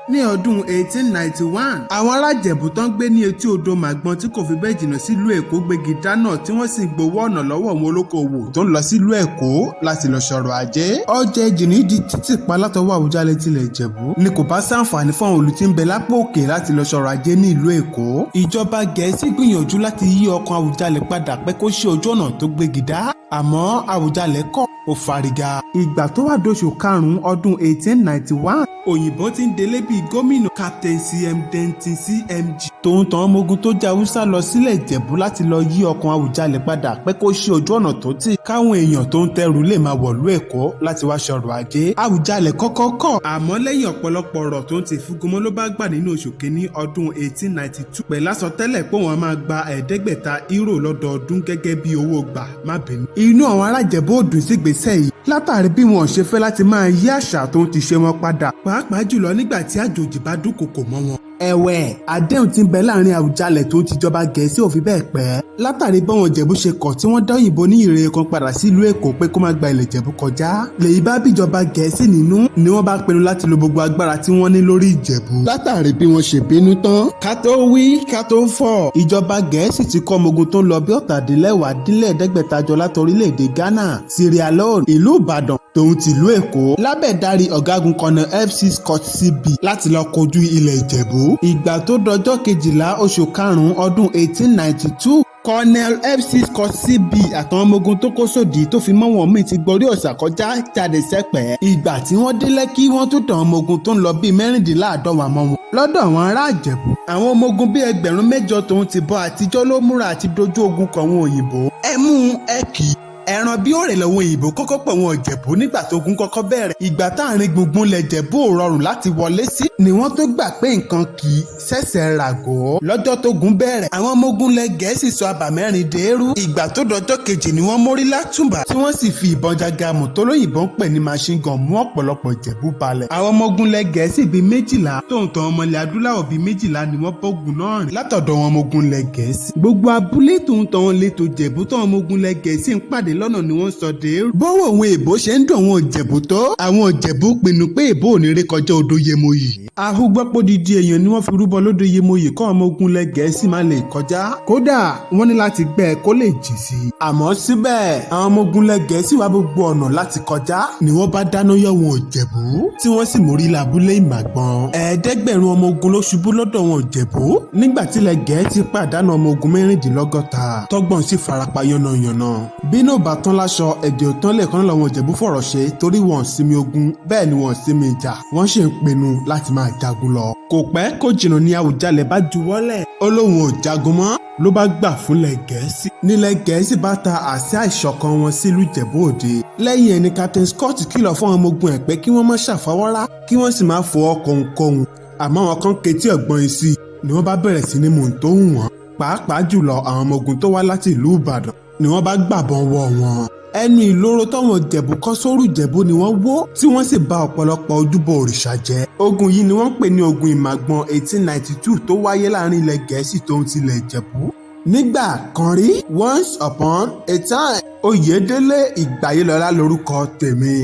Ní ọdún 1891, àwọn ará Ìjẹ̀bú tó ń gbé ní etí odò Màgbọ́n tí kò fi bẹ́ẹ̀ jìnnà sílùú Èkó gbégi dánà, tí wọ́n sì ń gbowó ọ̀nà lọ́wọ́ àwọn olókoòwò tó ń lọ sílùú Èkó láti lọ sọ̀rọ̀ ajé. Ọjà Ejìnrìn di títì pa látọwọ́ Àwùjalẹ̀ tilẹ̀ Ìjẹ̀bú ni kò bá sáǹfààní fún àwọn ìlú tí ń bẹ lápá òkè láti lọ sọ̀rọ̀ ajé ní ìlú Èkó. Ìjọba Gẹ̀ẹ́sì gbìyànjú láti yí ọkàn Àwùjalẹ̀ padà pé kó ṣe ojú ọ̀nà tó gbégi dá, àmọ́ Àwùjalẹ̀ kọ̀, ó fárígá. Ìgbà tó wá dóṣù karùn-ún ọdún 1891, òyìnbó tí ń délé bíi gómìnà, Captain C.M. Denton CMG, tòun tàn ọmọ ogun tó jẹ́ Haúsá lọ sílẹ̀ Ìjẹ̀bú láti lọ yí ọkàn Àwùjalẹ̀ padà pé kó ṣí ojú ọ̀nà tó tì, káwọn èèyàn tó ń tẹrù lè máa wọ̀lú Èkó láti wá ṣọrọ̀ ajé. Àwùjalẹ̀ kọ́kọ́ kọ̀, àmọ́ lẹ́yìn ọ̀pọ̀lọpọ̀ ọ̀rọ̀ tó ń ti fúngunmọ́ ló bá gbà nínú oṣù kínní ọdún 1892, pẹ̀lú àsọtẹ́lẹ̀ pé wọ́n máa gba 500 euro lọ́dọọdún gẹ́gẹ́ bí owó gbà má bínú. Inú àwọn ará Ìjẹ̀bú ò dùn sí ìgbésẹ̀ yìí, látàrí bí wọn ò ṣe fẹ́ láti máa yí àṣà tó ń ti ṣe wọn padà, pàápàá jùlọ nígbà tí àjòjì bá dúnkokò mọ́ wọn. Ẹ̀wẹ̀, àdéhùn tí ń bẹ láàrin Àwùjalẹ̀ tó ti jọba Gẹ̀ẹ́sì ò fi bẹ́ẹ̀ pẹ́, látàrí báwọn Ìjẹ̀bú ṣe kọ̀ tí wọ́n dá òyìnbó ní ìrere kan padà sílùú Èkó pé kó má gba ilẹ̀ Ìjẹ̀bú kọjá. Lèyí bá bíjọba Gẹ̀ẹ́sì nínú ni wọ́n bá pinnu láti lo gbogbo agbára tí wọ́n ní lórí Ìjẹ̀bú. Látàrí bí wọ́n ṣe bínú tán, ká tó wí ká tó fọ̀, ìjọba Gẹ̀ẹ́sì ti kọ́ ọmọ ogun tó ń lọ bí 5,580 jọ láti orílẹ̀-èdè Ghana, Sierra Leone, ìlú Ìbàdàn tòun tìlú Èkó, lábẹ́ darí ọ̀gágun Colonel FC Scott CB láti lọ kojú ilẹ̀ Ìjẹ̀bú. Ìgbà tó dọjọ́ 12 oṣù karùn-ún ọdún 1892, Colonel FC Scott CB àtàwọn ọmọ ogun tó kó sòdí tó fi mọ́ wọn míì ti gborí ọ̀sà kọjá jáde sẹ́pẹ́. Ìgbà tí wọ́n dé Lẹ́kí, wọ́n tún tàn ọmọ ogun tó ń lọ bíi 96 mọ́ wọn. Lọ́dọ̀ àwọn ará Ìjẹ̀bú, àwọn ọmọ ogun bíi 8,000 tòun ti bọ́ àtijọ́ ló múra àti dojú ogun kọ àwọn òyìnbó. Ẹ mú ẹ kì í ẹran bí òrè lọ́wọ́ òyìnbó kọ́kọ́ pọ̀ wọn Ìjẹ̀bú nígbà tó ogun kọ́kọ́ bẹ̀rẹ̀. Ìgbà táàrin gbùngbùn lẹ̀ Jẹ̀bú ò rọrùn láti wọlé sí ni wọ́n tó gbà pé nǹkan kì í ṣẹ̀ṣẹ̀ ràgó. Lọ́jọ́ tó gun bẹ̀rẹ̀, àwọn ọmọ ogun lẹ̀ Gẹ̀ẹ́sì sọ abà mẹ́rin dèrú. Ìgbà tó dọjọ́ kejì ni wọ́n mórí látùbà, tí wọ́n sì fi ìbọn jagamu tó lóyìnbó ń pè ní machine gun mú ọ̀pọ̀lọpọ̀ Ìjẹ̀bú balẹ̀. Àwọn ọmọ ogun lẹ̀ Gẹ̀ẹ́sì bíi 12 tóun tàn ọmọ ilẹ̀ adúláwọ̀ bíi 12 ni wọ́n bọ́gun náà rìn látọ̀dọ̀ wọn ọmọ ogun lẹ̀ Gẹ̀ẹ́sì. Gbogbo abúlé tóun tàn létò Jẹ̀bú tó ọmọ ogun lẹ̀ Gẹ̀ẹ́sì ń pàdé lọ́nà ni wọ́n sọ dèrú. Bọ́wọ́ òun èbó ṣe ń dùn àwọn Ìjẹ̀bú tó, àwọn Ìjẹ̀bú pinnu pé èbó ò ní ré kọjá odò Yemọyì. Ahúgbọ́pọ̀ didi èèyàn ni wọ́n fi rúbọ lódò Yemọyì kọ́ ọmọ ogun lẹ̀ Gẹ̀ẹ́sì má lè kọjá. Kódà wọ́n ní láti gbẹ́ kó lè jì sí i. Àmọ́ síbẹ̀, àwọn ọmọ ogun lẹ̀ Gẹ̀ẹ́sì wá gbogbo ọ̀nà láti kọjá ni wọ́n bá dáná yọ wọn Ìjẹ̀bú, tí wọ́n sì mórí lábúlé Ìmàgbọ́n. 500 ọmọ ogun ló ṣubú lọ́dọ̀ wọn Ìjẹ̀bú nígbà tílẹ̀ Gẹ̀ẹ́sì pàdánù ọmọ ogun 36, tọ́gbọ̀n sì farapa yánnayànna. Bínú bá tán láṣọ, ẹ̀jẹ̀ ò tán lẹ́ẹ̀kan lọ́wọ́ Ìjẹ̀bú fọ̀rọ̀ ṣe, torí wọn sinmi ogun, bẹ́ẹ̀ ni wọ́n sinmi ìjà, wọ́n sì ń pinnu láti máa jagun lọ. Kò pẹ́ kò jìnnà ní Àwùjalẹ̀ bá juwọ́lẹ̀, ó lóun ò jagun mọ́, ló bá gbà fúnlẹ̀ Gẹ̀ẹ́sì. Nílẹ̀ Gẹ̀ẹ́sì bá ta àsíá ìṣọ̀kan wọn sílùú Ìjẹ̀bú Òde. Lẹ́yìn ẹni Captain Scott kìlọ̀ fún àwọn ọmọ ogun ẹ̀ pé kí wọ́n má ṣàfọwọ́rá, kí wọ́n sì má fọwọ́ kọ̀ǹkọ̀hùn. Àmọ́ àwọn kan ketí ọ̀gbọ́n yìí sí ni wọ́n bá bẹ̀rẹ̀ sí ní mú tó hùn wọ́n, pàápàá jùlọ àwọn ọmọ ogun tó wá láti ìlú Ìbàdàn, ni wọ́n bá gbàbọn wọ̀ wọn. Ẹnu ìloro táwọn Ìjẹ̀bú kọ́ sórí Ìjẹ̀bú ni wọ́n wó, tí wọ́n sì bà ọ̀pọ̀lọpọ̀ ojúbọ òrìṣà jẹ́. Ogun yìí ni wọ́n ń pè ní ogun Ìmàgbọ̀n 1892 tó wáyé láàrin ilẹ̀ Gẹ̀ẹ́sì tó ń tilẹ̀ Ìjẹ̀bú. Nígbà kan rí, once upon a time. Oyèdélé Ìgbàyélọ́lá lórúkọ tèmi.